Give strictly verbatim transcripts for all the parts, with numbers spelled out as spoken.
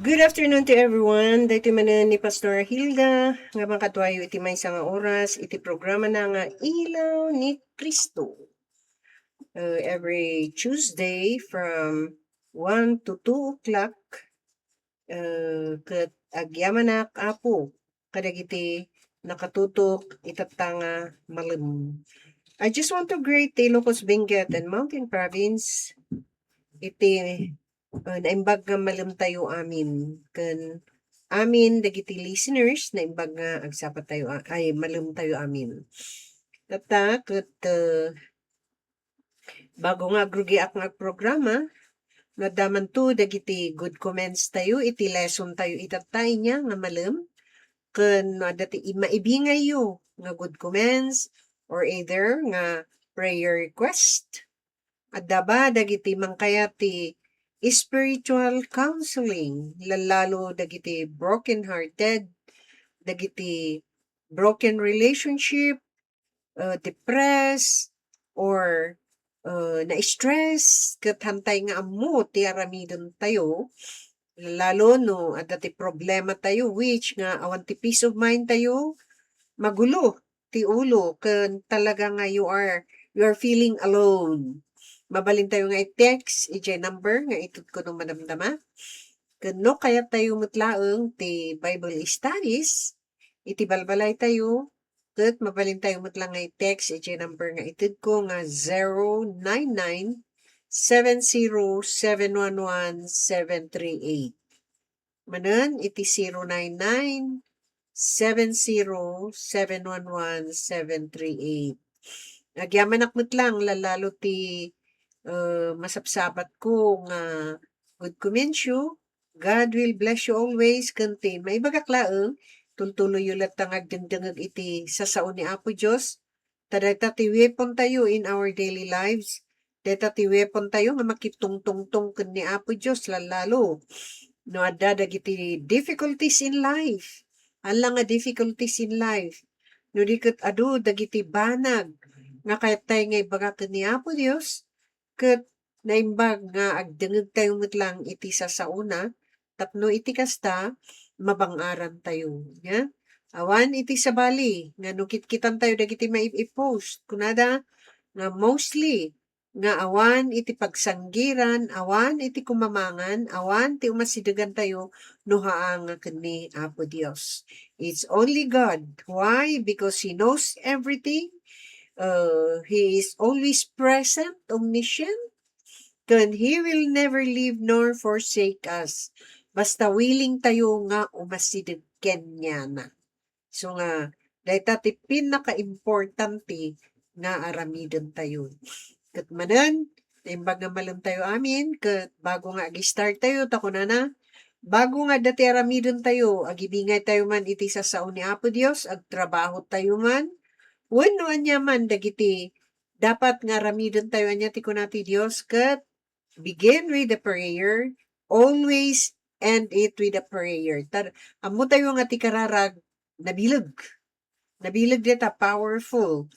Good afternoon to everyone. Daytoy manen ni Pastor Hilda nga makatuayo iti maysa nga oras iti programa na nga Ilaw ni Cristo. Uh, every Tuesday from one to two o'clock, uh, ket agyamanak, Apo, kadagiti nakatutok itatta nga malem. I just want to greet the Ilocos Benguet and Mountain Province iti, uh, naimbag nga malemtayo amin ken amin dagiti listeners naimbag nga agsapatayo a-, ay, malemtayo amin. Tatta ket, uh, bago nga agrugiak nga agprograma, no adda manto dagiti good comments tayo iti lesson tayo itatta ania nga malem, ken no adda ti i-, maibingayyo nga good comments or either nga prayer request, adda ba dagiti mangkayat ti spiritual counseling, lallalo dagiti broken-hearted, dagiti broken relationship, uh, depressed, or, uh, na-stress, ket hantay nga ammo ti aramiden tayo, lalo no adda ti problema tayo, which nga awan ti peace of mind tayo, magulo ti ulo, ken talaga nga you are, you are feeling alone. Mabalin tayo nga i-text idiay number nga itedko no madamdama. Ken no kayat tayo met laeng ti Bible studies, iti balbalay tayo, ket mabalin tayo met lang nga i-text iti number nga itedko nga zero nine nine, seven zero seven one one seven three eight. Manen iti zero nine nine, seven zero seven one one seven three eight. Agyamanak met lang, lallalo ti, eh, masapsabatko nga good comments you. God will bless you always, ken ti maibagak laeng, tultuloyyo latta nga agdengdengeg iti sasao ni Apo Dios. Ta dayta ti weapon tayo in our daily lives. Dayta ti weapon tayo nga makitungtungtong ken ni Apo Dios lallalo. No adda dagiti difficulties in life, ala nga difficulties in life, no di ket adu dagiti banag nga kayat tayo nga ibaga ken ni Apo Dios, ket naimbag nga agdengeg tayo met lang iti sasaona, tapno iti kasta, mabang-aran tayo. Nia? Awan iti sabali nga no kitkitan tayo dagiti mai-, i-post, kunada nga mostly nga awan iti pagsanggiran, awan iti kumamangan, awan ti umasidegan tayo no haan nga ken ni Apo Dios. It's only God. Why? Because He knows everything. Uh, He is always present, omniscient. Ken He will never leave nor forsake us. Basta willing tayo nga umasideg kaniana. So nga, dayta ti pinakaimportante nga aramiden tayo. Ket manen, naimbag nga malem tayo amin, ket bago nga ag-start tayo, ta kunana, bago nga adda ti aramiden tayo, agibingay tayo man iti sasao ni Apo Dios, agtrabaho tayo man, wenno ania man dagiti dapat nga aramiden tayo, ania ti kuna ti Dios, ket begin with the prayer, always end it with a prayer. Tar-, ammo tayo nga ti kararag, nabileg. Nabileg dita, powerful.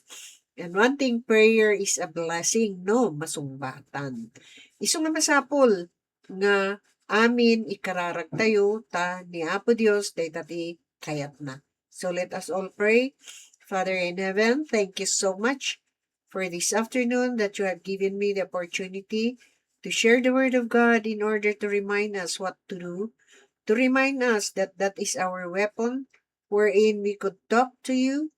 And one thing, prayer is a blessing, no? Masungbatan. Isu nga masapul nga amin ikararag tayo, ta ni Apo Dios, dayta ti kayatna. So let us all pray. Father in heaven, thank you so much for this afternoon that you have given me the opportunity to share the word of God in order to remind us what to do, to remind us that that is our weapon wherein we could talk to you.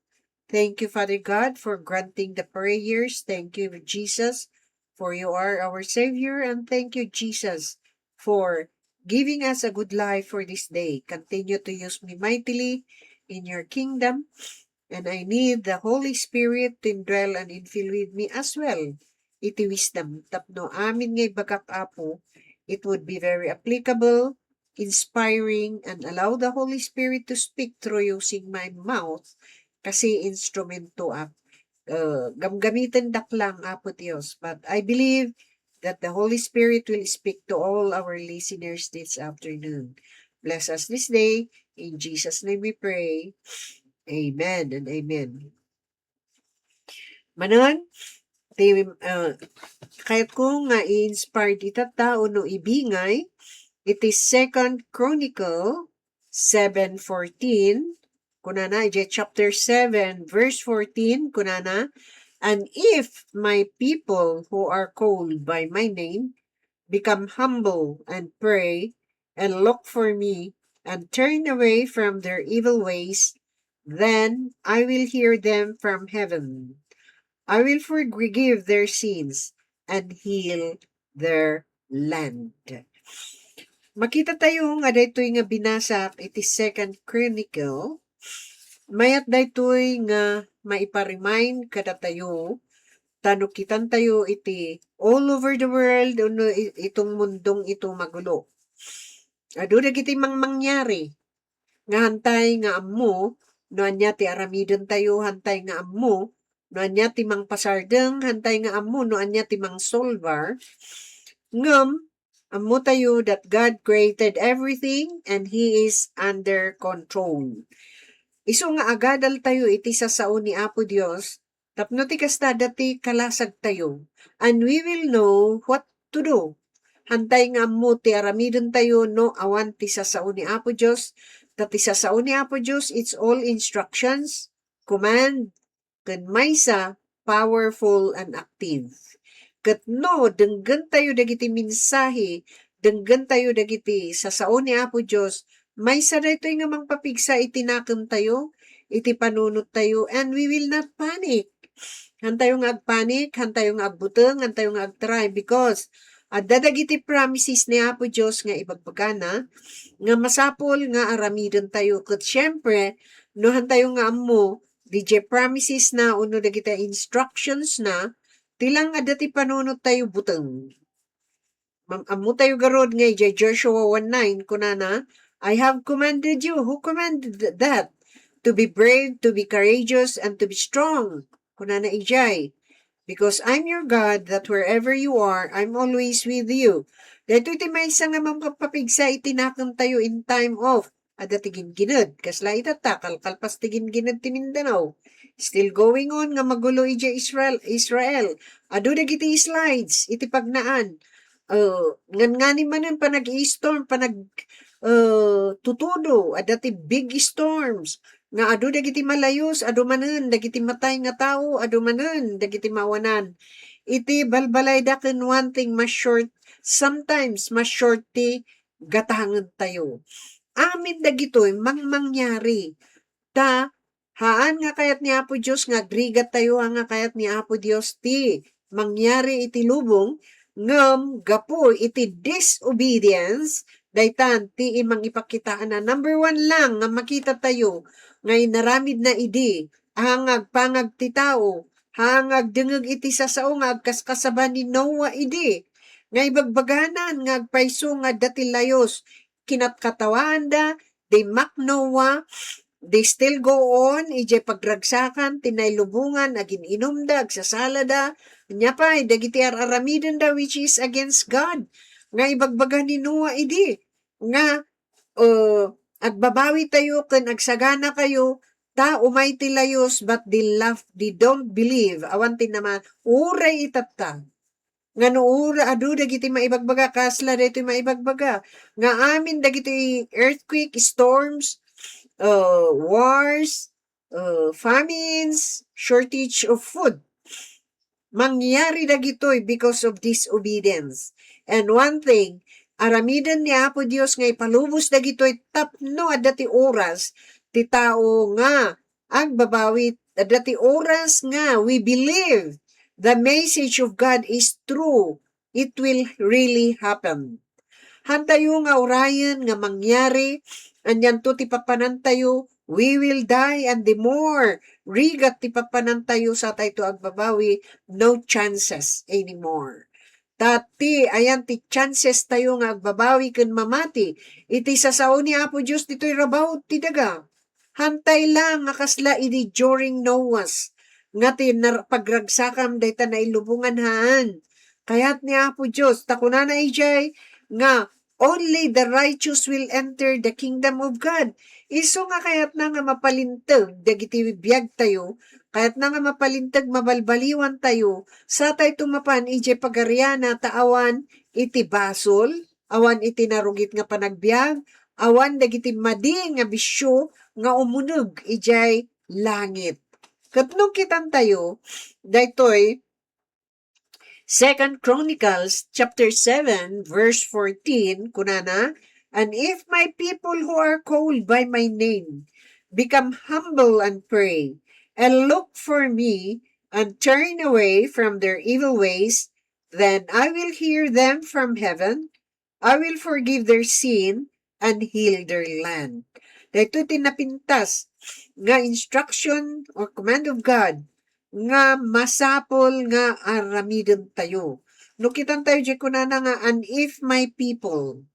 Thank you, Father God, for granting the prayers. Thank you, Jesus, for you are our Savior. And thank you, Jesus, for giving us a good life for this day. Continue to use me mightily in your kingdom. And I need the Holy Spirit to indwell and infill with me as well iti wisdom. Tapno amin nga ibagak, Apo, it would be very applicable, inspiring, and allow the Holy Spirit to speak through using my mouth kasi instrumento ak. Uh, gamgamitendak lang, Apo Dios. But I believe that the Holy Spirit will speak to all our listeners this afternoon. Bless us this day. In Jesus' name we pray. Amen and amen. Manen, ti, ah, kayatko nga i-inspire itatta wenno ibingay Iti Second Chronicle seven fourteen, kunana, iti chapter seven, verse fourteen, kunana, "And if my people who are called by my name become humble and pray and look for me and turn away from their evil ways, then I will hear them from heaven. I will forgive their sins and heal their land." Makita tayo nga daytoy nga binasak iti Second Chronicle, mayat daytoy nga maiparemind kadatayo, ta no kitan tayo iti all over the world, no i-, itong mundong ito magulo. Adu dagiti mangmangyari nga hantay nga ammo no ania ti aramiden tayo, hantay nga ammo no ania ti mangpasardeng, hantay nga ammo no ania ti mangsolbar. Ngem, ammo tayo that God created everything and He is under control. Isu nga agadal tayo iti sasao ni Apo Dios, tapno ti kasta dati kalasag tayo. And we will know what to do. Hantay nga ammo ti aramiden tayo no awan ti sasao ni Apo Dios, ta ti sasao ni Apo Dios, it's all instructions, command, ken maysa, powerful and active. Ket no, denggen tayo dagiti mensahe, denggen tayo dagiti sasao ni Apo Dios, maysa daytoy nga mangpapigsa iti nakem tayo, iti panunot tayo, and we will not panic. Hantayo nga agpanik, hantayo nga agbuteng, hantayo nga agtry, because adda dagiti promises ni Apo Dios nga ibagbagana nga masapul nga aramiden tayo. Ket siempre, no hantayo nga ammo, didiay promises na wenno dagiti instructions na, ti lang adda ti panunot tayo buteng. Mam-, ammo tayo garud nga idiay Joshua one nine, kunana, "I have commanded you." Who commanded th-, that? "To be brave, to be courageous, and to be strong." Kunana idiay, "Because I'm your God, that wherever you are, I'm always with you." Daytoy ti maysa nga mangpapigsa iti nakem tayo in time of adda ti gingined. Kasla itatta, kalkalpas ti gingined ti Mindanao. Still going on nga magulo idiay Israel, Israel. Adu dagiti slides iti pagnaan. Uh, ngan-ngani manen panag-i-storm, panag, uh, tutudo, adda ti big storms. Nga adu dagiti malayus, adu manen dagiti matay nga tao, adu manen dagiti mawanan. Iti balbalayda ken one thing, mas short, sometimes mas short ti gatangen tayo. Amin dagitoy mangmangyari. Ta, haan nga kayat ni Apo Dios nga agrigat tayo, haan nga kayat ni Apo Dios ti mangyari iti lubong, ngem gapu iti disobedience, daytan ti imang ipakitaanna. Number one lang nga makita tayo nga inaramidna idi, haan nga agpangag ti tao, haan nga agdengeg iti sasao nga agkaskasaba ni Noah idi, nga ibagbaganan nga agpayso nga adda ti layus, kinatkatawaanda, they mock Noah, they still go on, idiay pagragsakan, ti nailubongan, agin-inumda, agsasalada, ania pay, dagiti ar-aramidenda which is against God, nga ibagbaga ni Noah idi, nga, uh, agbabawi tayo ken agsagana kayo, ta umay ti layus, but they laugh, they don't believe. Awan ti naman, uray itatta. Nga no ura-, adu dagiti maibagbaga, kasla daytoy maibagbaga, nga amin dagiti earthquake, storms, uh, wars, uh, famines, shortage of food. Mangyari dagitoy because of disobedience. And one thing, aramiden ni Apo Dios nga ipalubos dagitoy tapno adda ti oras ti tao nga agbabawi, adda ti oras nga we believe the message of God is true, it will really happen. Hantayo nga urayen nga mangyari, anianto ti papanantayo, we will die, and the more rigat ti papanantayo, satayto agbabawi, no chances anymore. Ta ti, ayan ti chances tayo nga agbabawi ken mamati. Iti sasao ni Apo Dios, ditoy rabaw ti daga. Hantay lang nga kasla idi during Noah's, nga ti nar-, pagragsakam dayta nailubongan haan. Kayat ni Apo Dios, ta kunana idiay nga, "Only the righteous will enter the kingdom of God." Isu nga kayatna nga mapalinteg dagiti biag tayo, kayatna nga mapalinteg mabalbaliwan tayo, satayto mapan idiay pagariana ta awan iti basol, awan iti narugit nga panagbiag, awan dagiti madi nga bisio nga umuneg idiay langit. Ket no kitantayo, daytoy, Second Chronicles chapter seven, verse fourteen, kunana, "And if my people who are called by my name become humble and pray, and look for me, and turn away from their evil ways, then I will hear them from heaven, I will forgive their sin and heal their land." Daytoy ti napintas nga instruction or command of God nga masapul nga aramiden tayo. No kitan tayo, di kunana nga, "And if my people,"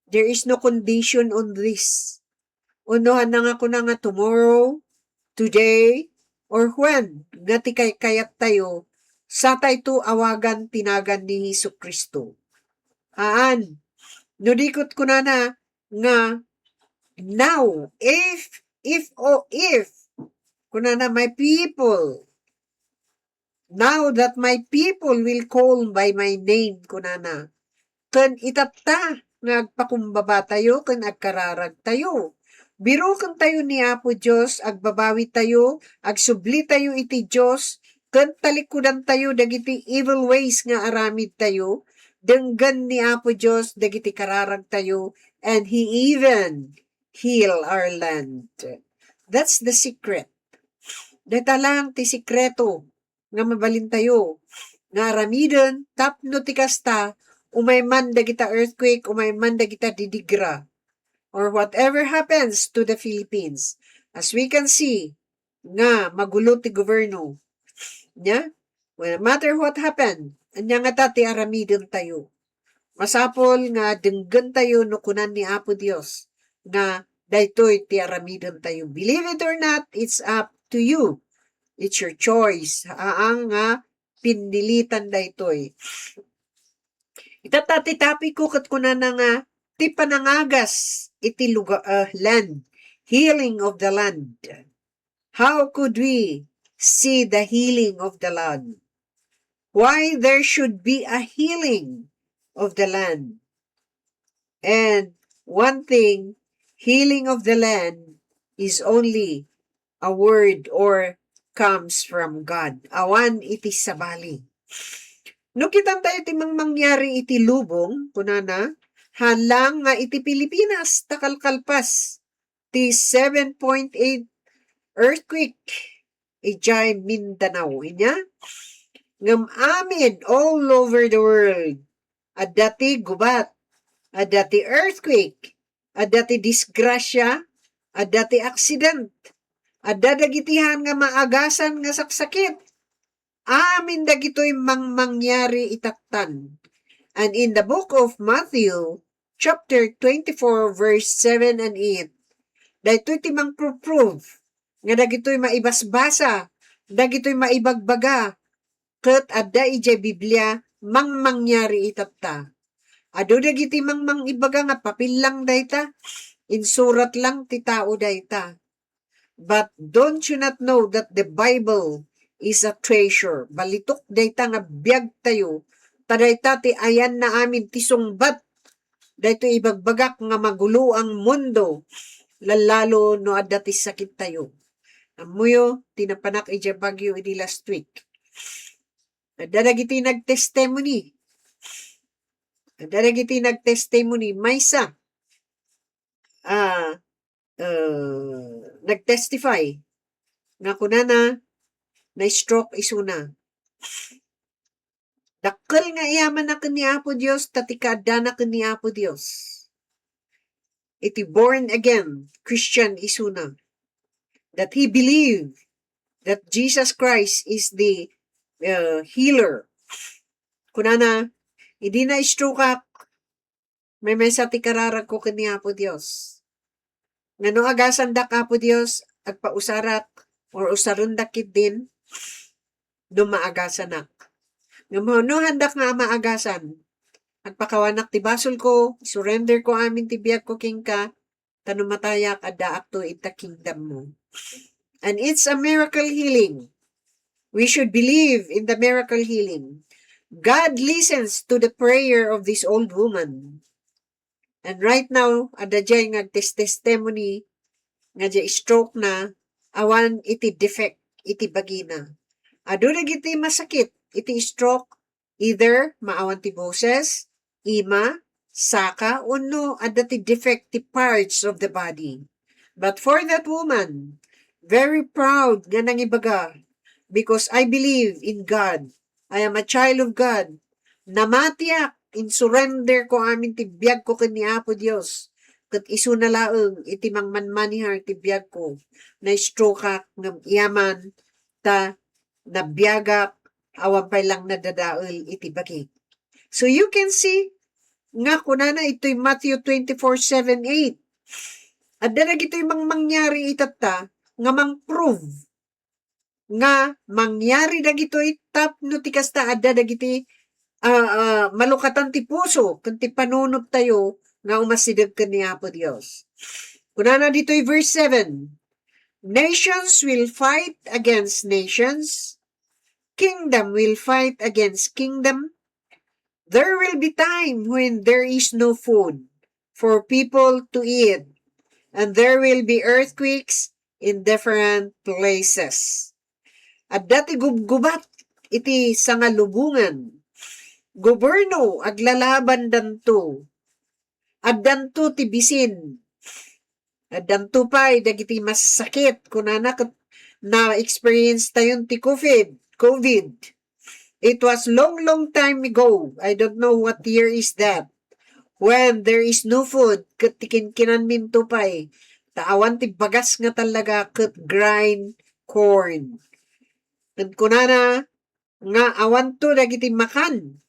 there is no condition on this. Uno, haan nga kuna nga tomorrow, today, or when nga ti kaykayat tayo, sa tayo awagan ti nagan ni Jesu-Cristo. Haan. No di ket kunana nga, "Now, if, if, oh, if," kunana, "My people, now that my people will call by my name," kunana. Ken itatta nga agpakumbaba tayo ken agkararag tayo. Biroken tayo ni Apo Dios, agbabawi tayo, agsubli tayo iti Dios, ken talikudan tayo dagiti evil ways nga aramid tayo. Denggen ni Apo Dios dagiti kararag tayo, and He even heal our land. That's the secret. Dayta lang ti sikreto nga mabalintayo nga aramiden tapno ti kasta, umay man dagita earthquake, umay man dagita didigra, or whatever happens to the Philippines, as we can see, nga magulo ti gobyerno. Nya? Well, no matter what happened, ania ngata ti aramiden tayo? Masapul nga denggen tayo no kunan ni Apo Dios nga daytoy ti aramiden tayo. Believe it or not, it's up to you. It's your choice. Haan nga pinilitan daytoy. Itatta ti topic ko ket kunana nga ti panangagas iti luga-, ah, land, healing of the land. How could we see the healing of the land? Why there should be a healing of the land? And one thing, healing of the land is only a word or comes from God. Awan iti sabali. No kitan tayo ti mangmangyari iti lubong, kunana, haan lang nga iti Pilipinas, ta kalkalpas ti seven point eight earthquake idiay Mindanao. Inya? Ngem amin all over the world, adda ti gubat, adda ti earthquake, adda ti disgrasya, adda ti accident, adda dagiti haan nga maagasan nga saksakit. Amin dagitoy mangmangyari itattan. And in the book of Matthew, chapter twenty-four, verse seven and eight, daytoy ti mangpruprove nga dagitoy maibasbasa, dagitoy maibagbaga, ket adda idiay Biblia mangmangyari itatta. Adu dagiti mangmangibaga nga papel lang dayta, insurat lang ti tao dayta. But don't you not know that the Bible is a treasure? Balitok dayta nga biag tayo, ta dayta ti ayanna amin ti sungbat. Daytoy ibagbagak nga magulo ang mundo, lallalo no adda ti sakit tayo. Ammoyo, ti napanak idiay Baguio idi last week. Adda dagiti nagtestimony. Adda dagiti nagtestimony. Maysa, ah, eh, nagtestify nga kunana, na-stroke isuna. Dakkel nga iyamana ken ni Apo Dios, ta ti kaaddana ken ni Apo Dios. Iti born again Christian isuna. That he believe that Jesus Christ is the, uh, healer. Kunana, idi na-stroke-ak, maymaysa ti kararagko ken ni Apo Dios. Nga no agasandak, Apo Dios, agpausarak or usarendak ketdin no maagasanak. Ngem no haandak nga maagasan, agpakawanak ti basolko, surrender ko amin ti biagko kenka, ta no matayak, addaakto ita kingdom mo. And it's a miracle healing. We should believe in the miracle healing. God listens to the prayer of this old woman. And right now, adda diay nga agtestestimony nga diay stroke na, awan iti defect iti bagina. Adu dagiti masakit iti stroke, either maawan ti boses, ima, saka, wenno adda ti defect ti parts of the body. But for that woman, very proud nga nangibaga, "Because I believe in God. I am a child of God. Namatiak, insurrender ko amin ti biagko ken ni Apo Dios. Ket isuna laeng iti mangmanmanihar ti biagko. Na-strokeak ngem iyaman ta nabiagak, awan pay lang nadadael iti bagik." So you can see nga kunana itoy Matthew twenty-four seven, eight. Adda dagitoy mangmangyari itatta nga mangprove nga mangyari dagitoy tapno ti kasta adda dagiti, ah, ah, malukatan ti puso ken ti panunot tayo nga umasideg ken ni Apo Dios. Kunana ditoy verse seven, "Nations will fight against nations, kingdom will fight against kingdom. There will be time when there is no food for people to eat, and there will be earthquakes in different places." Adda ti gubgubat iti sangalubongan. Goberno aglalabandanto. Addanto ti bisin. Addanto pay dagiti masakit. Kunana ket na-experience tayon ti COVID. COVID. It was long, long time ago. I don't know what year is that. When there is no food, ket ti kinkinanminto pay, ta awan ti bagas nga talaga ket grind corn. Ket kunana nga awanto dagiti makan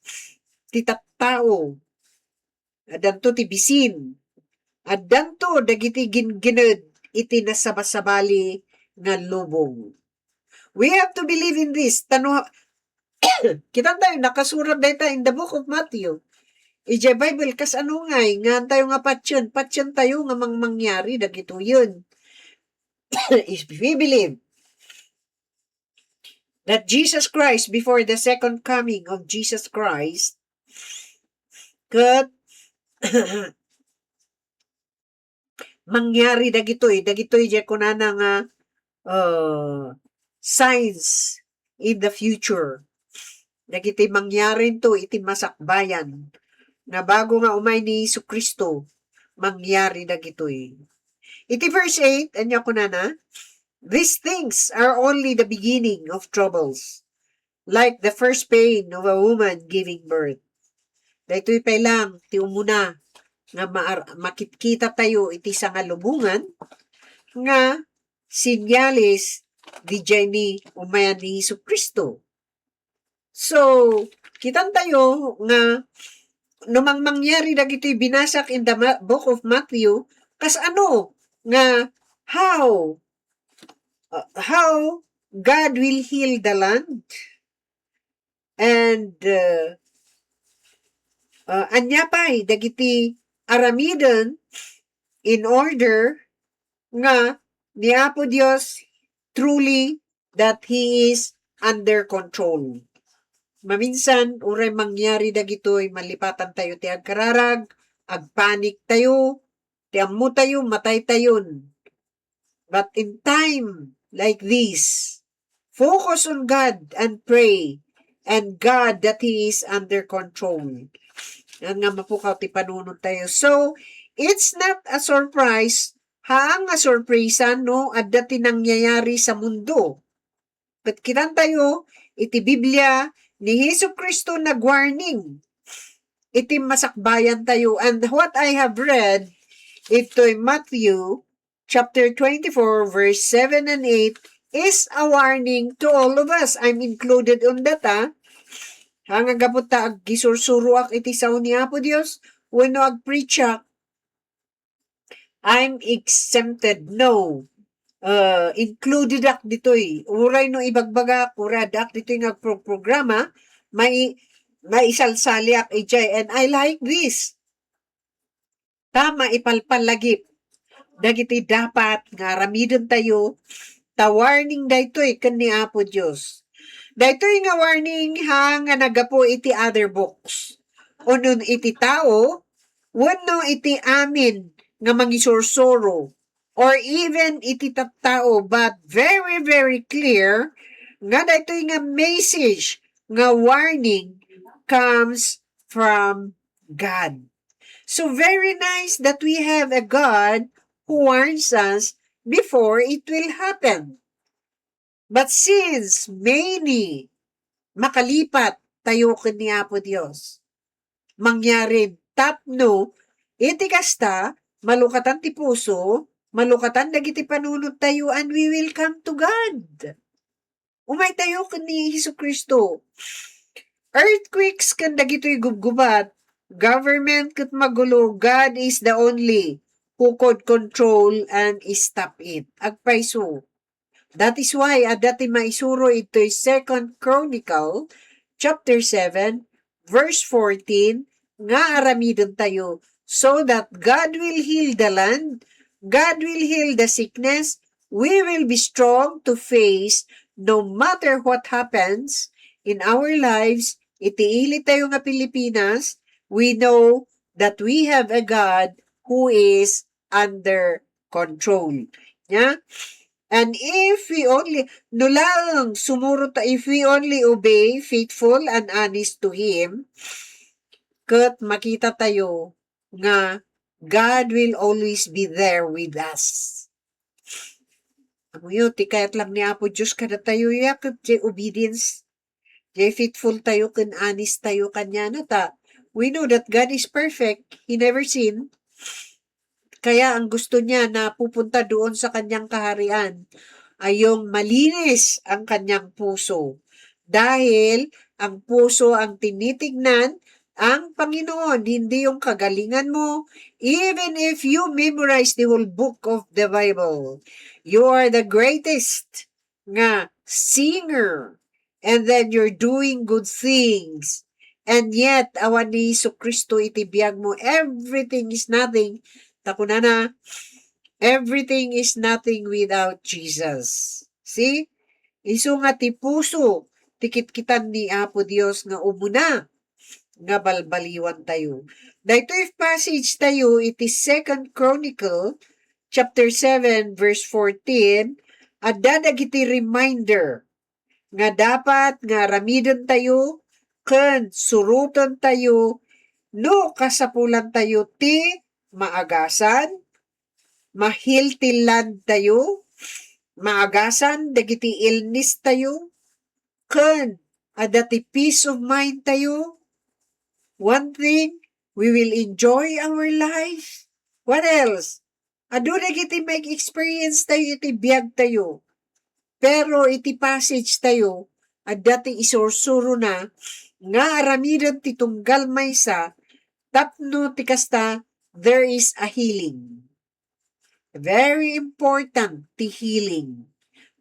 ti tattao. Addanto ti bisin. Addanto dagiti gingined iti nasabasabali nga lubong. We have to believe in this. Tano, kitan tayo, nakasurat dayta in the book of Matthew. Idiay Bible, kas ano ngay, nga tayo nga patien, patien tayo nga mang mangyari dagitoyen. If we believe that Jesus Christ, before the second coming of Jesus Christ, ket mangyari dagitoy, dagitoy diay kunana nga, uh, signs in the future. Dagiti mangyari into iti masakbayan nga bago nga umay ni Jesu-Cristo, mangyari dagitoy. Iti verse eight, ania kunana? "These things are only the beginning of troubles, like the first pain of a woman giving birth." Daytoy pay lang ti umuna nga maar-, makitkita tayo iti sangalubongan nga sinyales didiay ni umayan ni Jesu-Cristo. So, kitan tayo nga no mang mangyari dagitoy binasak in the Ma-, book of Matthew, kas ano nga, how, uh, how God will heal the land? And, uh, uh, ania pay dagiti aramiden in order nga ni Apo Dios truly that He is under control. Maminsan, uray mangyari dagitoy, malipatan tayo ti agkararag, agpanik tayo, ti ammo tayo, matay tayon. But in time like this, focus on God and pray, and God that He is under control. Nga mapukaw ti panunot tayo. So, it's not a surprise, haan nga surpresa no adda ti nangyayari sa mundo. Ket kitan tayo, iti Biblia, ni Jesu-Cristo nagwarning iti masakbayan tayo. And what I have read, itoy Matthew chapter twenty-four, verse seven and eight, is a warning to all of us. I'm included on that, ah. Ha, nga gapu ta aggisursuroak iti sao ni Apo Dios, wenno agpreachak, I'm exempted. No. Uh, included ak ditoy. Uray no ibagbagak, uray addaak ditoy nga agpro-, programa, mai-, maisalsaliak idiay. And I like this. Ta maipalpalagip dagiti dapat nga aramiden tayo, ta warning daytoy ken ni Apo Dios. Daytoy nga warning ha nga naggapu iti other books. Unon iti tao, wenno iti amin nga mangisursuro, or even iti tattao, but very, very clear nga daytoy nga message nga warning comes from God. So very nice that we have a God who warns us before it will happen. But since many makalipat tayo ken ni Apo Dios, mangyari tapno iti kasta, malukatan ti puso, malukatan dagiti panunot tayo, and we will come to God. Umay tayo ken ni Jesu-Cristo. Earthquakes ken dagitoy gubgubat, government ket magulo, God is the only who could control and stop it. Agpayso. That is why adda ti maisuro itoy Second Chronicle chapter seven, verse fourteen, nga aramiden tayo, so that God will heal the land, God will heal the sickness, we will be strong to face no matter what happens in our lives. Iti ili tayo nga Pilipinas, we know that we have a God who is under control. Nya? And if we only, no laeng sumuro ta, if we only obey, faithful and honest to Him, ket makita tayo nga God will always be there with us. Amoyo, ti kayat lang ni Apo Dios kadatayo ya, ket ti obedience. Jay faithful tayo ken honest tayo kaniana ta we know that God is perfect. He never sin. Kaya ang gusto niya na pupunta doon sa kanyang kaharian ay yung malinis ang kanyang puso. Dahil ang puso ang tinitignan, ang Panginoon, hindi yung kagalingan mo. Even if you memorize the whole book of the Bible, you are the greatest nga singer, and then you're doing good things, and yet awan ni Jesu-Cristo iti biag mo, everything is nothing. Ta kunana, everything is nothing without Jesus. See? Isu nga ti puso, ti kitkitan ni Apo Dios nga umuna nga balbaliwan tayo. Daytoy passage tayo iti Second Chronicle chapter seven, verse fourteen, adda dagiti reminder nga dapat nga aramiden tayo ken suroten tayo no kasapulan tayo ti maagasan, ma-healthy land tayo, maagasan dagiti illness tayo, ken adda ti peace of mind tayo. One thing, we will enjoy our life. What else? Adu dagiti ma-experience tayo iti biag tayo. Pero iti passage tayo, adda ti isursurona nga aramiden ti tunggal maysa tapno ti kasta, there is a healing. Very important ti healing.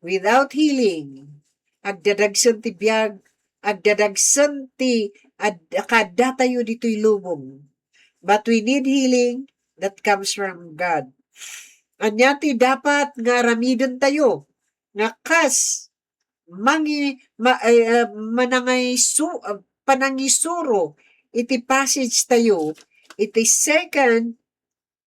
Without healing, agdadagsen ti biag, agdadagsen ti ad-, kaadda tayo ditoy lubong. But we need healing that comes from God. Ania ti dapat nga aramiden tayo nga kas mangi-, ma-, eh, eh, manangaysu-, ah, panangisuro iti passage tayo iti Second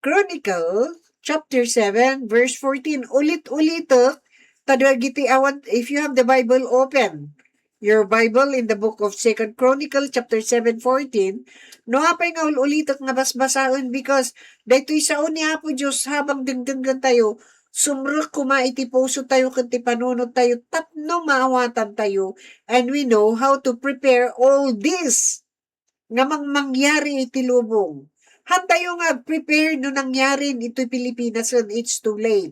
Chronicle chapter seven, verse fourteen. Ulit-ulitek, ta dagiti awan, if you have the Bible open, your Bible in the book of Second Chronicle chapter seven fourteen, no apay nga ul-ulitek nga basbasaen, because daytoy sao ni Apo Dios habang dengdenggen tayo, sumrek koma iti puso tayo ken ti panunot tayo tapno maawatan tayo, and we know how to prepare all this nga mang-, mangyari iti lubong. Hantayo nga ag-prepare no nangyari itoy Pilipinas, and it's too late.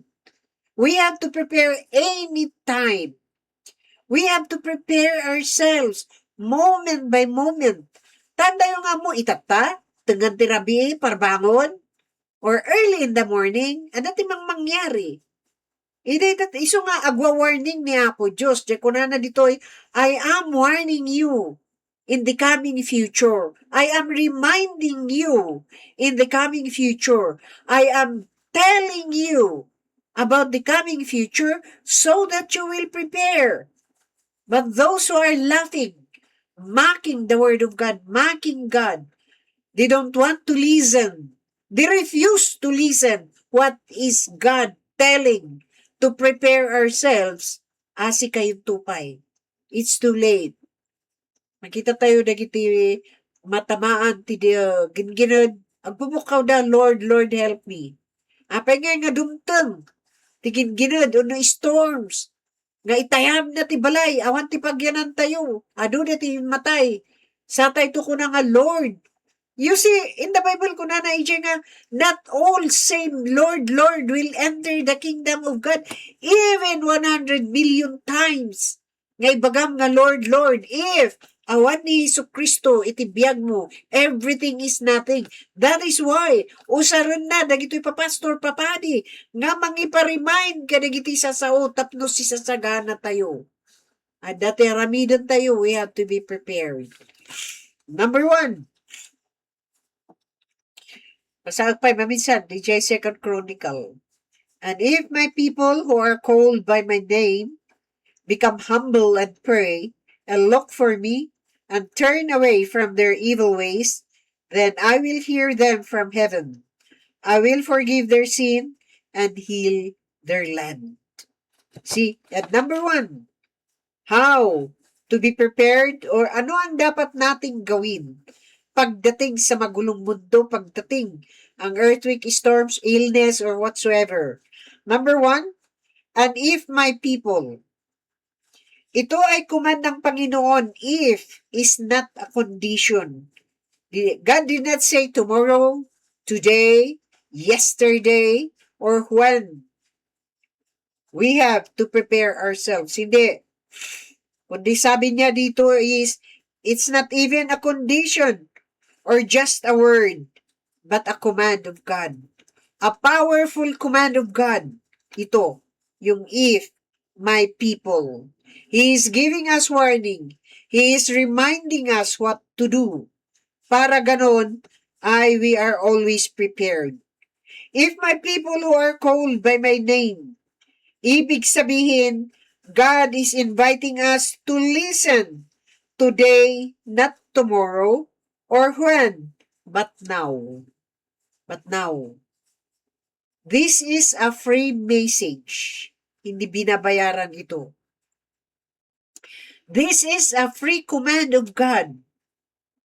We have to prepare anytime. We have to prepare ourselves moment by moment. Tandayo nga mo itatta, tengnga ti rabii, parbangon, or early in the morning, adda ti mang-, mangyari. Idi tat-, isu nga agwa-warning ni Apo Dios, di kunana ditoy, "I am warning you in the coming future. I am reminding you in the coming future. I am telling you about the coming future so that you will prepare." But those who are laughing, mocking the word of God, mocking God, they don't want to listen. They refuse to listen what is God telling to prepare ourselves. Asi kayonto pay. It's too late. Makita tayo dagiti matamaan ti di-, ah, ginggined. Agpupukawda, "Lord, Lord, help me." Apay nga nga dumteng ti ginggined wenno storms nga itayabna ti balay, awan ti pagyanantayo, adu daytoy immatay. Satayto kuna nga, "Lord." You see, in the Bible, kunana idiay nga, "Not all saying, 'Lord, Lord,' will enter the kingdom of God." Even one hundred million times nga ibagam nga, "Lord, Lord," if awan ni Jesu-Cristo iti biagmo, everything is nothing. That is why, usarenna dagitoy papastor, papadi, nga mangipa-remind kadagiti sasao tapno sisasaganatayo. Adda ti aramidentayo, we have to be prepared. Number one, basaek pay maminsan, diay Second Chronicle. "And if my people who are called by my name become humble and pray and look for me and turn away from their evil ways, then I will hear them from heaven. I will forgive their sin and heal their land." See, at number one, how to be prepared, or ano ang dapat nating gawin pagdating sa magulong mundo, pagdating ang earthquake, storms, illness, or whatsoever. Number one, "And if my people." Ito ay command ng Panginoon, "If" is not a condition. Di-, God did not say tomorrow, today, yesterday, or when. We have to prepare ourselves. Hindi. Kundi sabi niya dito is, it's not even a condition or just a word, but a command of God. A powerful command of God. Ito, yung "if my people." He is giving us warning. He is reminding us what to do. Para ganon ay we are always prepared. "If my people who are called by my name," ibig sabihin, God is inviting us to listen today, not tomorrow or when, but now. But now. This is a free message. Hindi binabayaran ito. This is a free command of God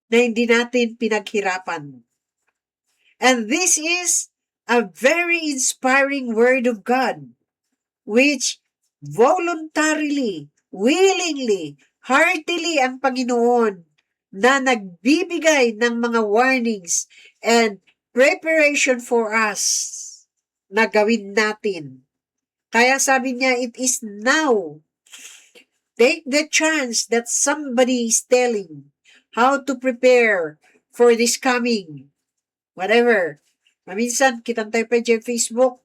na hindi natin pinaghirapan. And this is a very inspiring word of God, which voluntarily, willingly, heartily ang Panginoon na nagbibigay ng mga warnings and preparation for us na gawin natin. Kaya sabi niya, it is now. Take the chance that somebody is telling how to prepare for this coming. Whatever. Maminsan, kitang tayo pa dyan Facebook.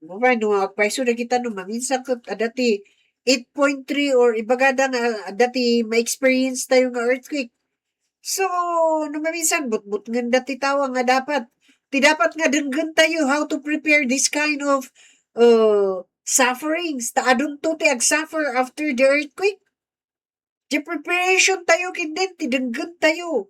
Mura, no, agpaiso na kita, no, maminsan, ket adda ti eight point three or ibaga da nga, adda ti ma-experience tayo nga earthquake. So, no, maminsan, butbutngen da ti tawa nga dapat, ti dapat nga denggen tayo how to prepare this kind of, uh, sufferings. Ta adunto ti agsuffer after the earthquake. Ti preparation tayo, ken din, ti denggen tayo.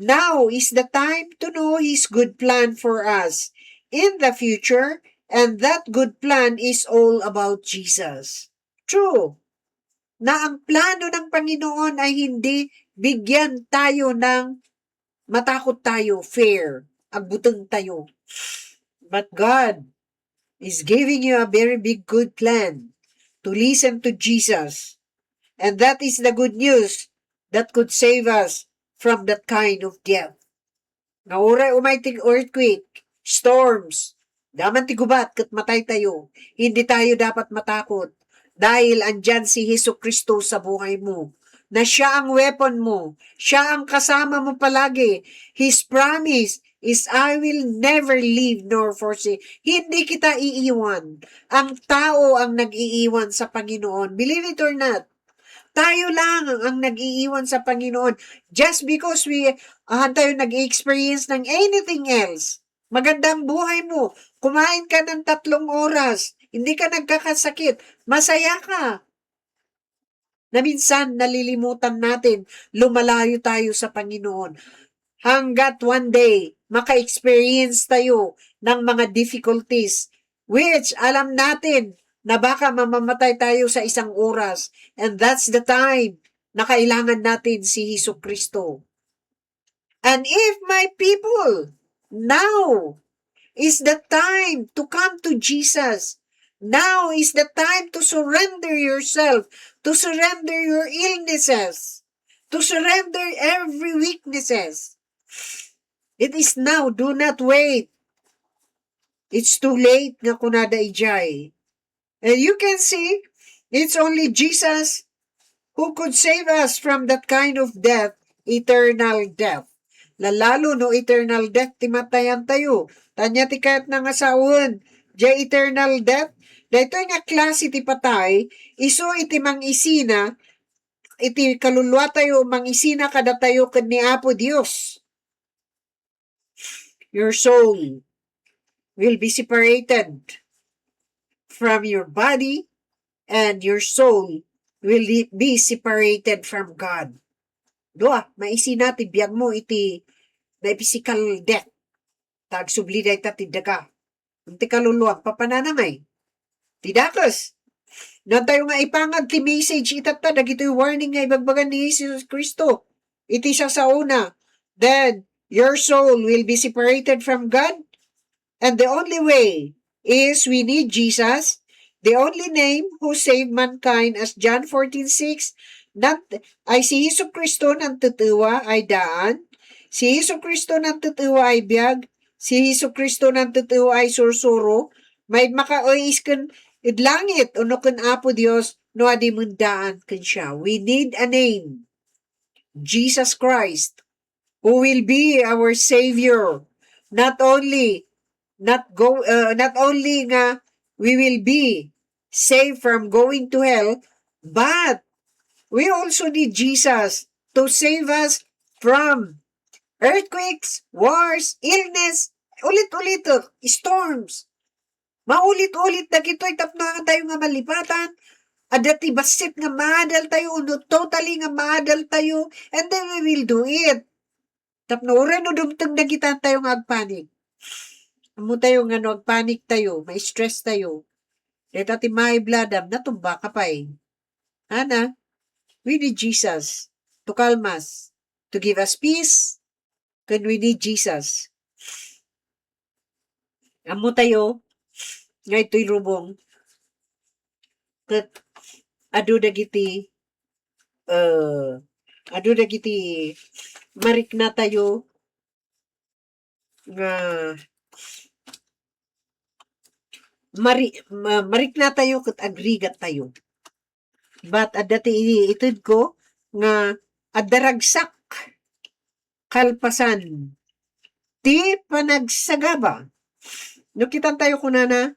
Now is the time to know His good plan for us in the future, and that good plan is all about Jesus. True na ang plano ng Panginoon ay hindi bigyan tayo ng matakot tayo, fear, agbuteng tayo. But God is giving you a very big good plan to listen to Jesus. And that is the good news that could save us from that kind of death. Nga uray umay ti earthquake, storms, daman ti gubat ket matay tayo, hindi tayo dapat matakot. Dahil andyan si Jesu-Cristo sa buhay mo, na siya ang weapon mo, siya ang kasama mo palagi. His promise is, "I will never leave nor forsake." Hindi kita iiwan. Ang tao ang nag-iiwan sa Panginoon. Believe it or not, tayo lang ang nag-iiwan sa Panginoon. Just because we, ah, tayo nag-experience ng anything else. Maganda ang buhay mo. Kumain ka ng tatlong oras. Hindi ka nagkakasakit. Masaya ka. Na minsan, nalilimutan natin, lumalayo tayo sa Panginoon. Hanggat one day, maka-experience tayo ng mga difficulties, which alam natin na baka mamamatay tayo sa isang oras. And that's the time na kailangan natin si Hesus Kristo. And if my people, now is the time to come to Jesus. Now is the time to surrender yourself, to surrender your illnesses, to surrender every weaknesses. It is now. Do not wait. It's too late nga kunada idiay. And you can see, it's only Jesus who could save us from that kind of death, eternal death. Lalalo no eternal death ti matayan tayo. Tanya ti kayat na nga sawen, diay eternal death, daytoy nga klase ti patay, isu iti mangisina, iti kaluluwa tayo, mangisina kadatayo ken ni Apo Dios. Your soul will be separated from your body, and your soul will be separated from God. Dua, maisina ti biag mo iti na physical death. Tagsubli dayta ti daga. Iti kaluluwa, papananangay. Ti dakes. Natayo nga ipangag ti message itatta dagitoy warning nga ibagbagan ni Jesus Cristo. Iti sasauna, then your soul will be separated from God. And the only way is we need Jesus, the only name who saved mankind, as John fourteen six, not, ay si Hesus Cristo nantetewa ay daan, si Hesus Cristo nantetewa ay biag, si Hesus Cristo nantetewa ay sursuro, may makaayis ken id langit, uno ken Apo Dios, no adi met daan ken siya. We need a name. Jesus Christ, who will be our Savior. Not only, not go, uh, not only nga we will be saved from going to hell, but we also need Jesus to save us from earthquakes, wars, illness, ulit-ulit, uh, storms. Maulit-ulit dagitoy tapno haan tayo nga malipatan. Adda ti bassit nga maadal tayo, uno totally nga maadal tayo, and then we will do it. Tapno uray no dumteng dagita tayo nga agpanik. Ammo tayo nga no agpanik tayo, ma-stress tayo. Deta ti maibladam, natumba ka pay. Ana, we need Jesus to calm us, to give us peace, ken we need Jesus. Ammo tayo nga itoy lubong ket adu dagiti, eh, adu dagiti marikna tayo nga mari-, ma-, marikna tayo ket agrigat tayo. But adda ti itedko nga adda ragsak kalpasan ti panagsagaba. No kitan tayo kunana,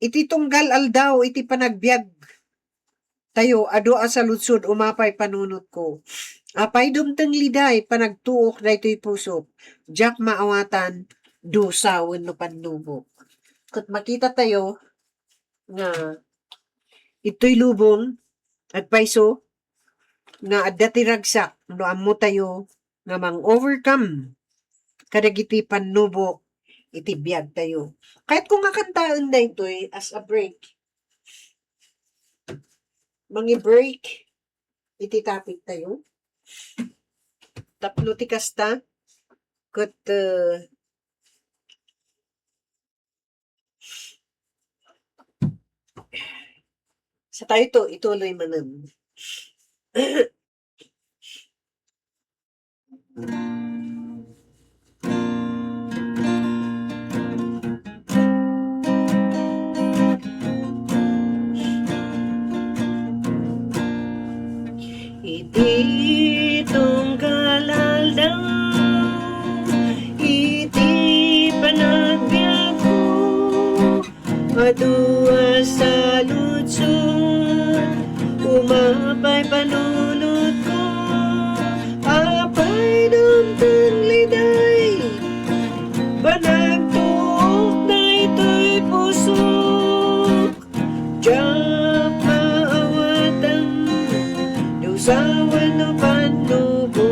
iti tunggal aldaw iti panagbiag tayo, adu a saludsod, umapay panunotko. Apay dumteng liday panagtuok daytoy pusok, diak maawatan dusa wenno pannubok. Ket makita tayo nga itoy lubong, agpayso, nga adda ti ragsak no ammo tayo nga mang-overcome kadagiti pannubok iti biag tayo. Kayatko nga kantaen daytoy as a break. Mangi-break iti topic tayo. Tapno ti kasta, ket, eh, sa tayo to, ituloy manen. Iti tunggal aldaw, iti panagbiagko, adu a saludsod, umapay panunotko, apay dumteng liday, panagtuok daytoy puso. sa wenno pannubo.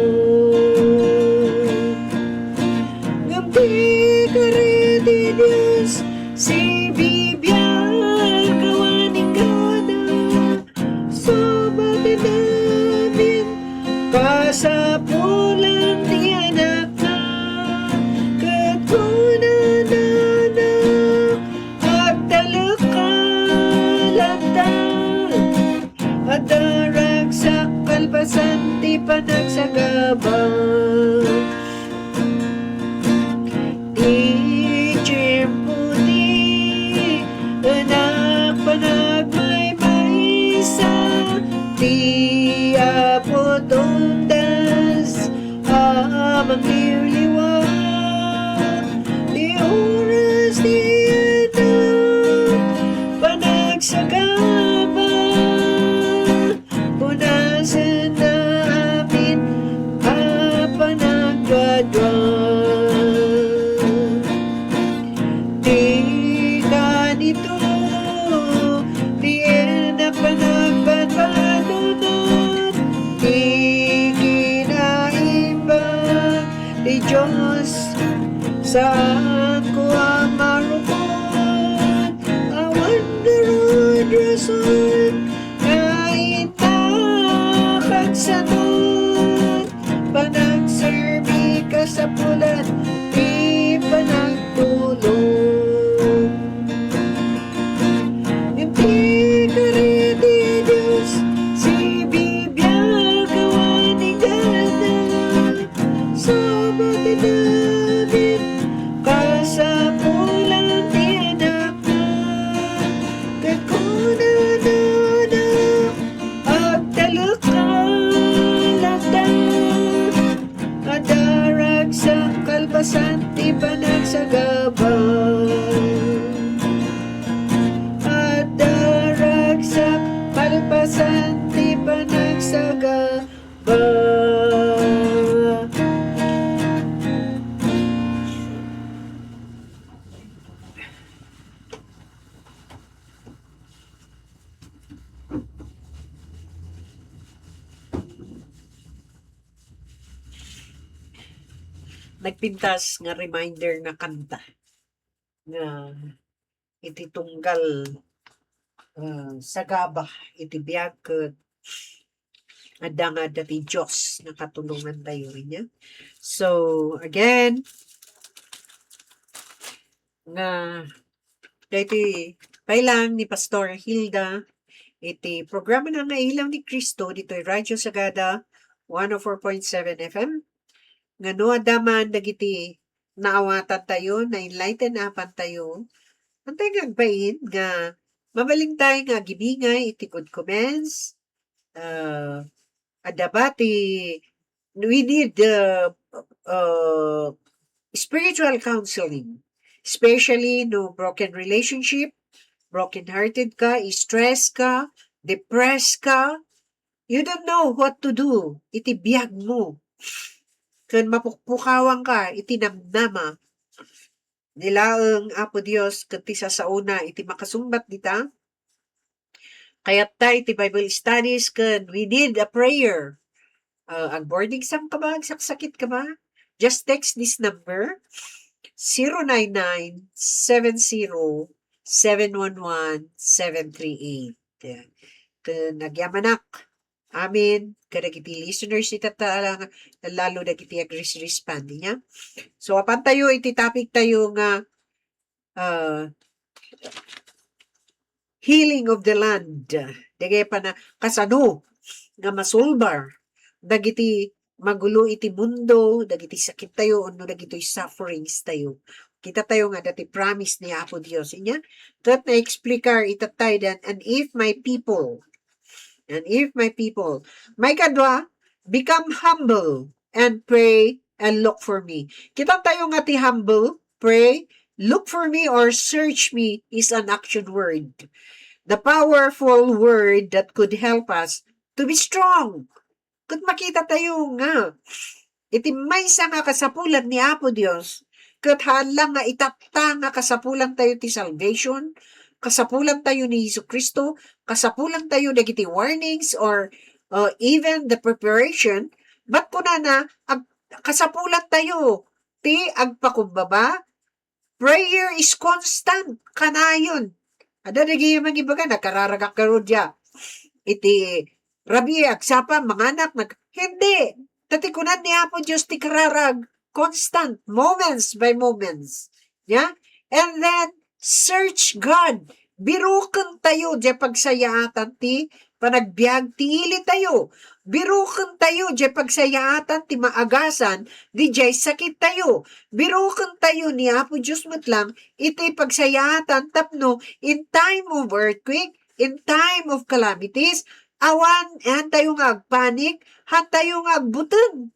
Ngem ti kari ti Dios, sibibiag awan inggana. Subat ni David, kasapulan ti anakna, ket kunana, agtalekka latta. Adda ragsak kalpasan ti panagsagaba. Ti tiempo ti anak panagmaymaysa, ti Apo tundas a mangliwliwa. Ti oras ti anak panagsagaba, punasen na amin a panaggadua. Ti kanito, ti anak panagbanbanonat, ti kinaimbag ti Dios, saanko a marukot, awan garud rason nga innak agsanon, panagserbi kasapulan ti panagtulong. Ngem ti kari ti Dios, sibibiag awan inggana. Subat ni David, kasapulan ti anakna, ket kunana, agtalekka latta. Adda ragsak kalpasan ti panagsagaba. Adda ragsak kalpasan ti panagsagaba. Nagpintas nga reminder nga kanta nga iti tunggal, ah, sagaba iti biag ket adda nga adda ti Dios nga katulongantayo, ania. So, again, nga daytoy pay lang ni Pastor Hilda iti programana nga Ilaw ni Cristo ditoy Radyo Sagada one oh four point seven F M. Nga no adda man dagiti naawatantayo, na-enlighten-upantayo, antay nga agbain nga mabalintay nga agibingay iti good comments, ah, adda ba ti, we need, uh, uh, spiritual counseling, especially no broken relationship, broken-hearted ka, stress ka, depressed ka, you don't know what to do iti biag mo. Ken mapukpukawan ka iti namnama. Ni laeng Apo Dios ket ti sasaona iti makasungbat dita. Kayatta iti Bible studies ken we need a prayer. Uh, ag-boarding exam ka ba? Agsaksakit ka ba? Just text this number, zero nine nine seven zero seven one one seven three eight. Ken agyamanak amin kadagiti listeners ita ta, lalo dagiti agris-respond, ania. So, apantayo iti topic tayo nga, ah, healing of the land. Dagiti pana-, kasano nga masolbar dagiti magulo iti mundo, dagiti sakit tayo, wenno dagitoy sufferings tayo. Kita tayo nga dati promise ni Apo Dios. Inya, ket na-explikar ita tayo dan, "And if my people," And if my people, may kadua, become humble and pray and look for me. Kita tayo nga ti humble, pray, look for me, or search me is an action word. The powerful word that could help us to be strong. Ket makita tayo nga iti maysa nga kasapulan ni Apo Dios, ket haan lang nga itatta nga kasapulan tayo ti salvation, kasapulan tayo ni Jesu-Cristo, kasapulan tayo dagiti warnings or uh, even the preparation, but kunana, ag-, kasapulan tayo ti agpakumbaba. Prayer is constant, kanayon. Adda dagiti mangibaga, "Nakararagak ngarud dia. Iti rabii, agsapa, manganak, nag-," Hindi. Ta ti kunan ni Apo Dios ti kararag, constant, moments by moments. Yeah? And then, search God. Biroken tayo diay pagsayaatan ti panagbiag ti ili tayo. Biroken tayo diay pagsayaatan ti maagasan diay sakit tayo. Biroken tayo ni Apo Dios met lang iti pagsayaatan tapno in time of earthquake, in time of calamities, awan, han tayo nga agpanik, han tayo nga agbuteng.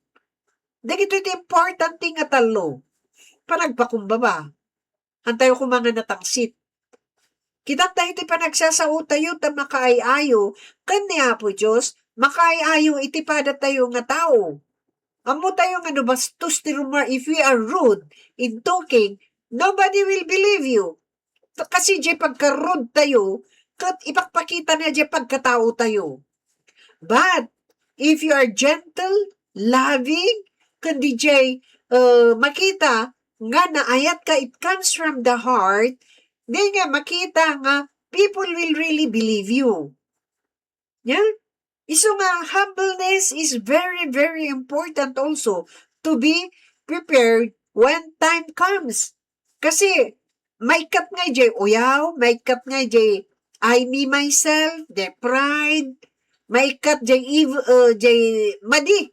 Dagitoy ti importante nga tallo. Panagpakumbaba. Han tayo koma nga natangsit. Kitan tayo ti panagsasao tayo ta makaay-ayo ken ni Apo Dios, makaay-ayo iti pada tayo nga tao. Ammo tayo nga no bastos ti rumor, if we are rude in talking, nobody will believe you. Ta-, kasi diay pagka-rude tayo, ket ipakpakita na diay pagkatao tayo. But, if you are gentle, loving, ken diay, uh, makita nga naayatka, it comes from the heart, diay nga makita nga people will really believe you. Yeah? Isu nga humbleness is very, very important also to be prepared when time comes. Kasi, maikkat nga diay uyaw, maikkat nga diay I, me, myself, diay pride, maikkat diay ev-, uh, diay madi.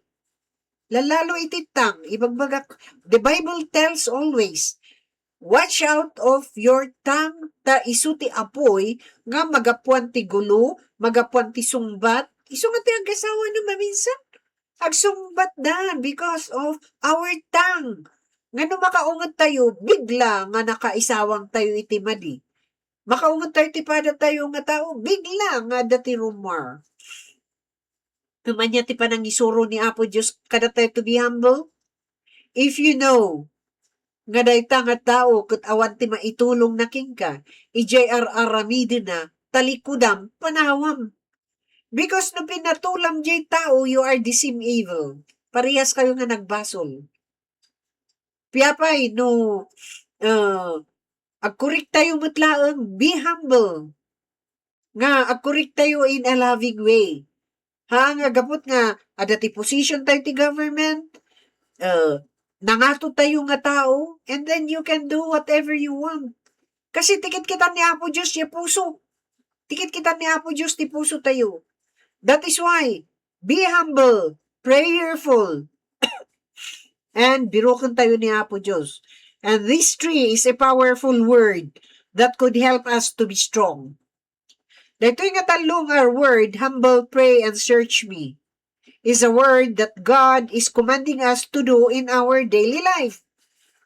Lalalo iti tang, ibagbagak, the Bible tells always, "Watch out of your tongue, ta isu ti apuy nga magapuan ti gulo, magapuan ti sungbat." Isu nga ti agasawa no maminsan, agsungbatda because of our tongue. Nga no makaunget tayo, bigla nga nakaisawang tayo iti madi. Makaunget tayo ti pada tayo nga tao, bigla nga adda ti rumor. Ngem ania ti panangisuro ni Apo Dios kadatayo to be humble? If you know nga dayta nga tao ket awan ti maitulongna kenka, idiay ar-aramidenna, talikudam, panawam. Because no pinatulam diay tao, you are the same evil. Parehas kayo nga nagbasol. Piapay no, ah, agkorek tayo met laeng, be humble. Nga agkorek tayo in a loving way. Ha, nga gapot nga adda ti position tayo ti government, ah, nangato tayo nga tao, and then you can do whatever you want. Kasi ti kitkitan ni Apo Dios ti puso. Ti kitkitan ni Apo Dios ti puso tayo. That is why, be humble, prayerful, and biroken tayo ni Apo Dios. And this three is a powerful word that could help us to be strong. Daytoy nga tallo nga word, humble, pray, and search me, is a word that God is commanding us to do in our daily life.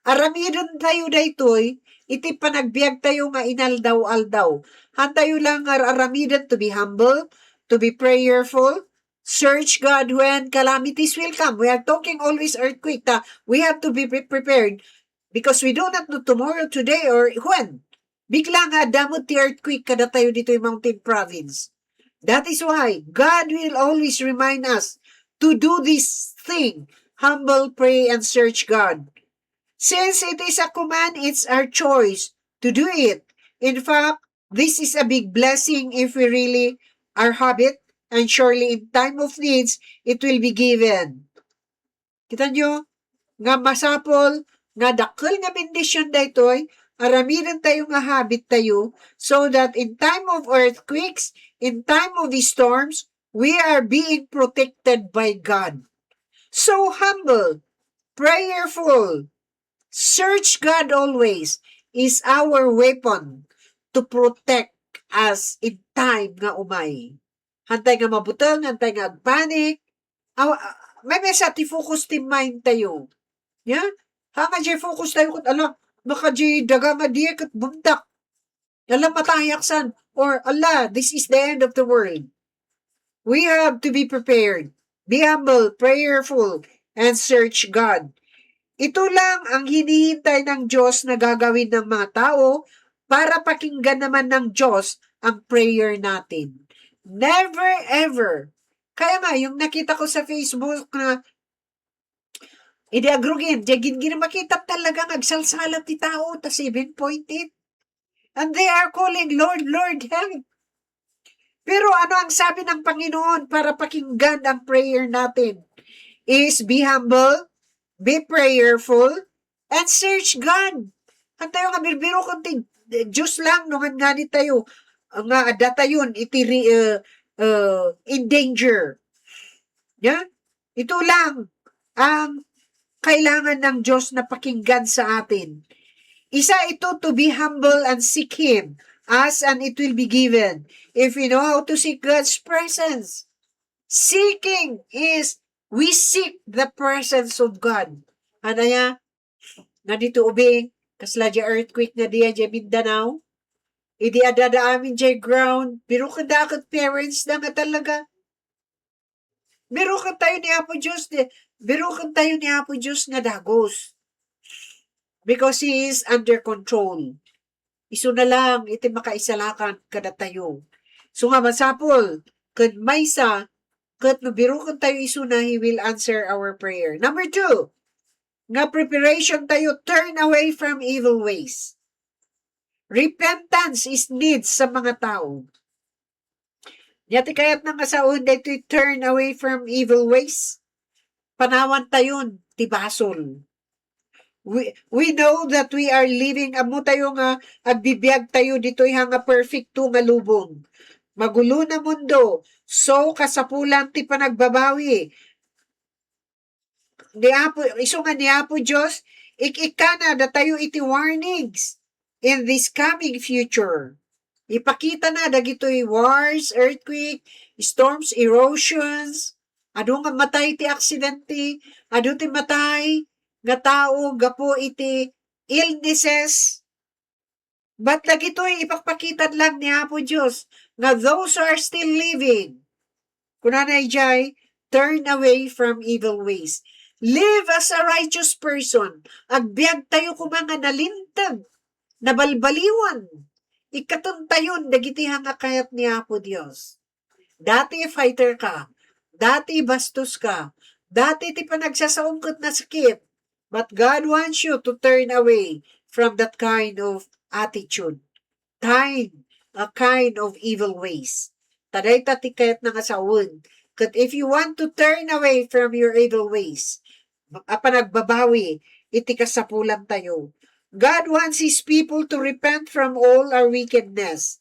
Aramiden tayo daytoy iti panagbiag tayo nga inaldaw-aldaw. Han tayo lang nga aramiden to be humble, to be prayerful, search God when calamities will come. We are talking always earthquake, ta we have to be pre-, prepared because we do not know tomorrow, today, or when. Bigla nga adda met ti earthquake kadatayo ditoy mountain province. That is why God will always remind us to do this thing. Humble, pray, and search God. Since it is a command, it's our choice to do it. In fact, this is a big blessing if we really are habit, and surely in time of needs, it will be given. Kita nyo? Nga masapol, nga dakkel nga bendisyon daytoy, aramiden tayo nga habit tayo, so that in time of earthquakes, in time of storms, we are being protected by God. So humble, prayerful, search God always is our weapon to protect us in time nga umay. Han tay nga mabuteng, han tay nga agpanik. Aw-, a-, maymaysa ti focus ti mind tayo. Ya? Ha nga diay focus tayo ket, ala, maka diay daga nga diay ket bumtak. Ala, matayaksan. Or, ala, this is the end of the world. We have to be prepared. Be humble, prayerful, and search God. Ito lang ang hinihintay ng Diyos na gagawin ng mga tao para pakinggan naman ng Diyos ang prayer natin. Never ever Kaya nga, yung nakita ko sa Facebook na, idi agrugin, di gin-, gin-, makita talaga nga agsalsala ti tao, ta seven point eight. And they are calling, "Lord, Lord, help." Pero ano ang sabi ng Panginoon para pakinggan ang prayer natin? Is be humble, be prayerful, and search God. Kan tayo nga birbiro kun ti Diyos lang, no, ngan ngani tayo, nga adda tayon iti ri-, uh, uh, in danger. Ya? Ito lang ang kailangan ng Diyos na pakinggan sa atin. Isa ito to be humble and seek Him. Ask and it will be given. If we know how to seek God's presence, seeking is we seek the presence of God. Ano ya? Nga dito ubing, kasla di earthquake nga diya di Mindanao. Idi adada amin di ground, pero kada ket parents na nga talaga. Biruken tayo ni Apo Dios, di, biruken tayo ni Apo Dios nga dagus. Because He is under control. Isu na lang iti makaisalakan kadatayo. So nga masapul, ken maysa, ket no biruken tayo isuna, He will answer our prayer. Number two, nga preparation tayo, turn away from evil ways. Repentance is needs sa mga tao. Nia ti kayatna nga sawen daytoy turn away from evil ways. Panawan tayon ti basol. We, we know that we are living, ammo tayo nga agbibiag tayo ditoy ha nga perfecto nga lubong. Magulo na mundo. So, kasapulan ti panagbabawi. Ni Apo, isu nga ni Apo Dios, ik-ikkana datayo iti warnings in this coming future. Ipakita na dagitoy wars, earthquake, storms, erosions, adu nga matay ti aksidente, adu ti matay nga tao gapu iti illnesses, But dagitoy ipakpakita lang ni Apo Dios nga those who are still living, kunana idiay, turn away from evil ways. Live as a righteous person. Agbiag tayo koma nga nalinteg, nabalbaliwan. Ikkaton tayon dagiti nga kayat ni Apo Dios. Dati fighter ka. Dati bastos ka. Dati ti panagsasaom ket nasakit. But God wants you to turn away from that kind of attitude. Time, a kind of evil ways. Ta dayta ti kayatna nga sawen. Ket if you want to turn away from your evil ways, a panagbabawi iti kasapulan tayo. God wants His people to repent from all our wickedness.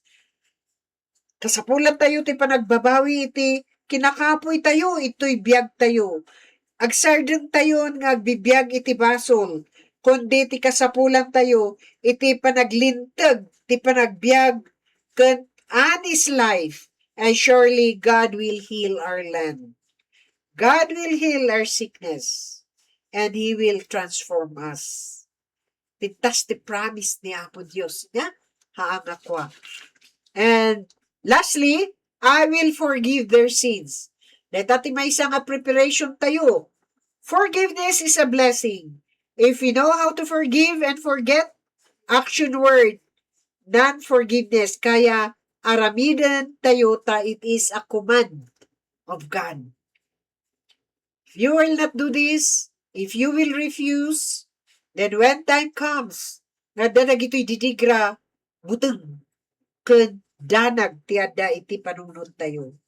Kasapulan tayo ti panagbabawi iti kinakapuy tayo, itoy biag tayo. Agsardeng tayon nga agbibiag iti basol, kundi ti kasapulan tayo iti panaglinteg ti panagbiag ken honest life, and surely God will heal our land. God will heal our sickness, and He will transform us. Pintas ti promise ni Apo Dios, nia? Haan nga kua. And lastly, I will forgive their sins. Dayta ti maysa nga preparation tayo. Forgiveness is a blessing. If we know how to forgive and forget, action word, non-forgiveness. Kaya aramiden tayo ta it is a command of God. If you will not do this, if you will refuse, then when time comes, nga adda dagitoy didigra, buteng ken danag ti adda iti panunot tayo.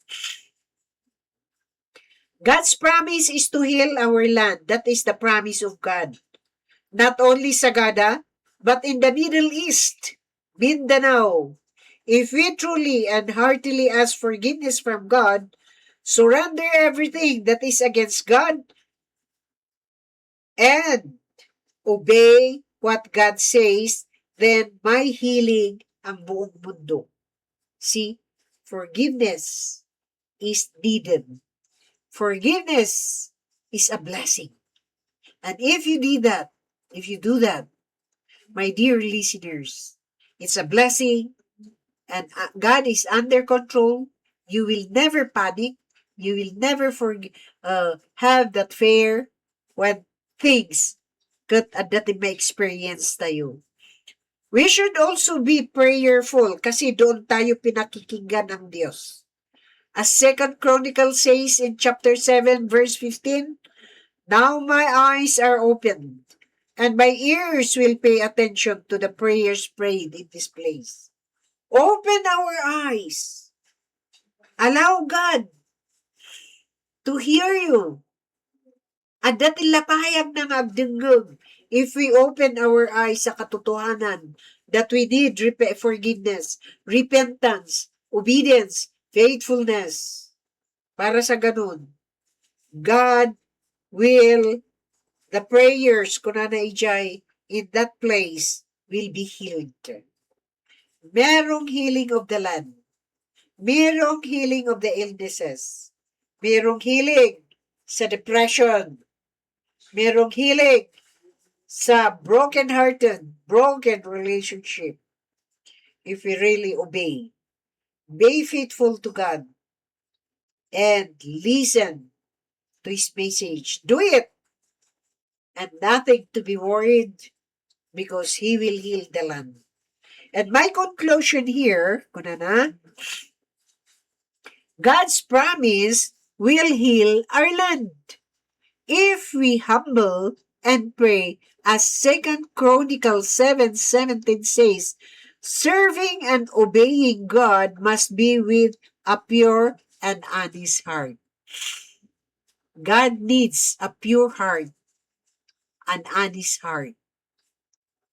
God's promise is to heal our land. That is the promise of God. Not only Sagada, but in the Middle East, Mindanao, if we truly and heartily ask forgiveness from God, surrender everything that is against God, and obey what God says, then may healing ang buong mundo. See, forgiveness is needed. Forgiveness is a blessing. And if you did that, if you do that, my dear listeners, it's a blessing, and uh, God is under control. You will never panic. You will never forg- uh, have that fear when things ket adda ti ma-experience tayo. We should also be prayerful kasi doon tayo pinakikinggan ng Diyos. As Second Chronicles says in chapter seven, verse fifteen, "Now my eyes are opened, and my ears will pay attention to the prayers prayed in this place." Open our eyes. Allow God to hear you. Adda ti lapayagna nga agdengngeg if we open our eyes sa katotohanan that we need repe-, forgiveness, repentance, obedience, faithfulness. Para sa ganun, God will, the prayers, kunana idiay, in that place will be healed. Merong healing of the land. Merong healing of the illnesses. Merong healing sa depression. Merong healing sa broken-hearted, broken relationship. If we really obey, be faithful to God, and listen to His message. Do it, and nothing to be worried, because He will heal the land. And my conclusion here, kunana, God's promise will heal our land if we humble and pray, as Second Chronicles seven seventeen says, "Serving and obeying God must be with a pure and honest heart." God needs a pure heart, an honest heart.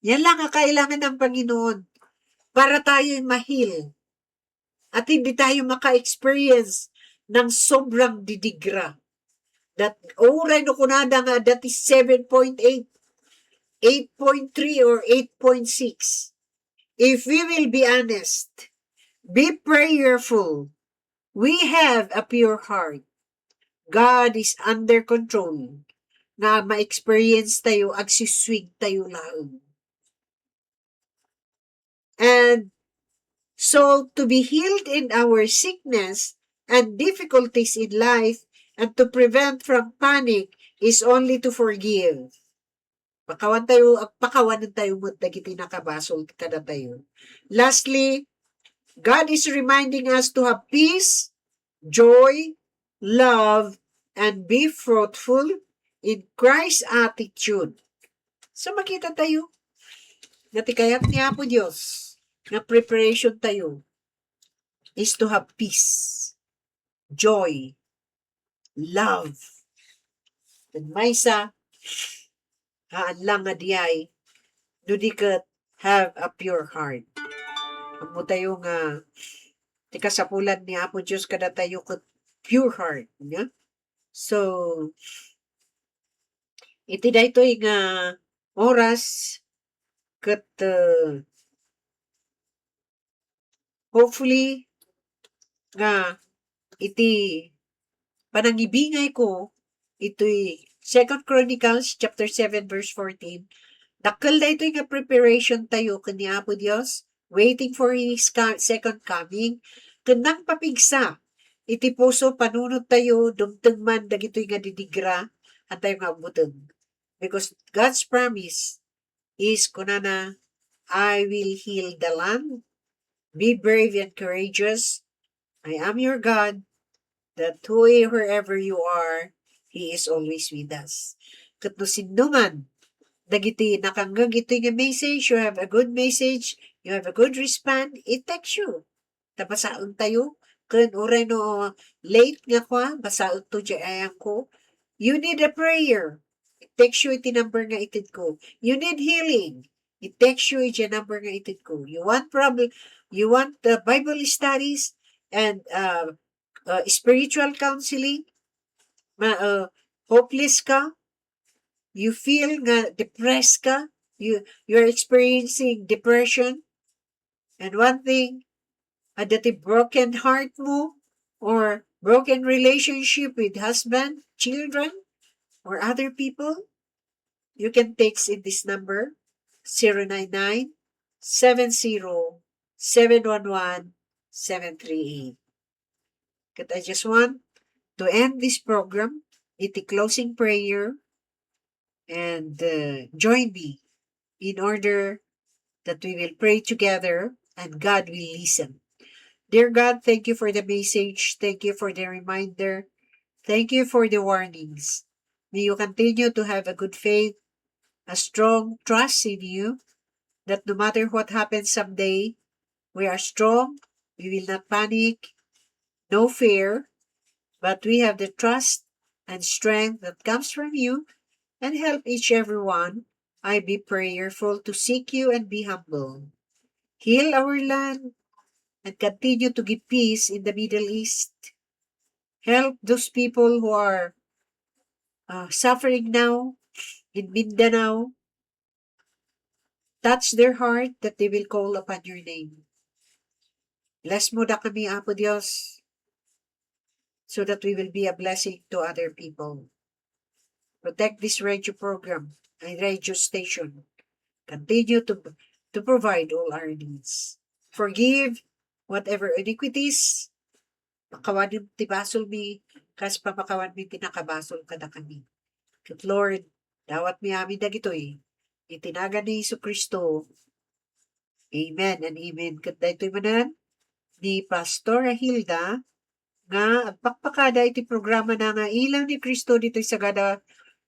Yan lang ang kailangan ng Panginoon para tayo'y ma-heal at hindi tayo maka-experience ng sobrang didigra. That, uray no kunada nga, that is seven point eight, eight point three, or eight point six. If we will be honest, be prayerful, we have a pure heart, God is under control, nga ma-experience tayo, agsiswing tayo laeng. And so, to be healed in our sickness and difficulties in life, and to prevent from panic, is only to forgive. Pakawan tayo, pakawanen tayo met dagiti nakabasol kadatayo. Lastly, God is reminding us to have peace, joy, love, and be fruitful in Christ's attitude. So, makita tayo nga ti kayat ni Apo Dios nga preparation tayo is to have peace, joy, love. And maysa, haan lang nga diay, no di ket have a pure heart. Ammo tayo nga ti kasapulan ni Apo Dios kadatayo ket pure heart, nya? So, iti daytoy nga oras ket, uh, hopefully nga iti panangibingayko itoy Second Chronicles chapter seven verse fourteen, dakkel daytoy nga preparation tayo ken ni Apo Dios, waiting for His co-, second coming, ken nangpapigsa iti puso, panunot tayo, dumteng man dagitoy nga didigra, haan tayo nga agbuteng. Because God's promise is, kunana, "I will heal the land. Be brave and courageous. I am your God, that who-, wherever you are, He is always with us." Ket no sinno man dagiti nakangngeg itoy nga message, you have a good message, you have a good response, i-text you. Ta basaen tayo, ken uray no late nga kua, basaen to diay ayangko. You need a prayer, i-text you iti number nga itedko. You need healing, i-text you iti number nga itedko. You want problem, you want the Bible studies and, uh, uh, spiritual counseling, ma-, uh, hopeless ka, you feel nga depressed ka, you, you are experiencing depression, and one thing, adda ti broken heart mo or broken relationship with husband, children, or other people, you can text in this number, zero nine nine, seven zero, seven one one, seven three eight. Ket I just want to end this program iti closing prayer, and, uh, join me in order that we will pray together and God will listen. Dear God, thank you for the message. Thank you for the reminder. Thank you for the warnings. May you continue to have a good faith, a strong trust in you, that no matter what happens someday, we are strong, we will not panic, no fear, but we have the trust and strength that comes from you, and help each everyone I be prayerful to seek you and be humble. Heal our land and continue to give peace in the Middle East. Help those people who are uh, suffering now in Mindanao. Touch their heart that they will call upon your name. Bless mo da kami, Apo Dios, so that we will be a blessing to other people. Protect this radio program and radio station. Continue to, to provide all our needs. Forgive whatever iniquities, pakawanem ti basolmi, kas pamakawanmi ti nakabasol kadakami. Ket Lord, dawatmi amin dagitoy, iti nagan ni Jesu-Cristo. Amen and amen. Ket daytoy manen ni Pastora Hilda nga agpakpakada iti programa na nga Ilaw ni Cristo ditoy Sagada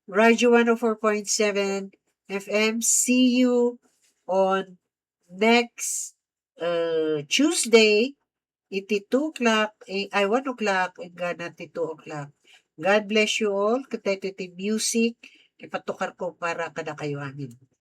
Radio one oh four point seven F M. See you on next uh, Tuesday iti two o'clock, eh, ay, one o'clock, inggana ti two o'clock. God bless you all. Ket daytoy ti music, ipatukar ko para kadakayo amin.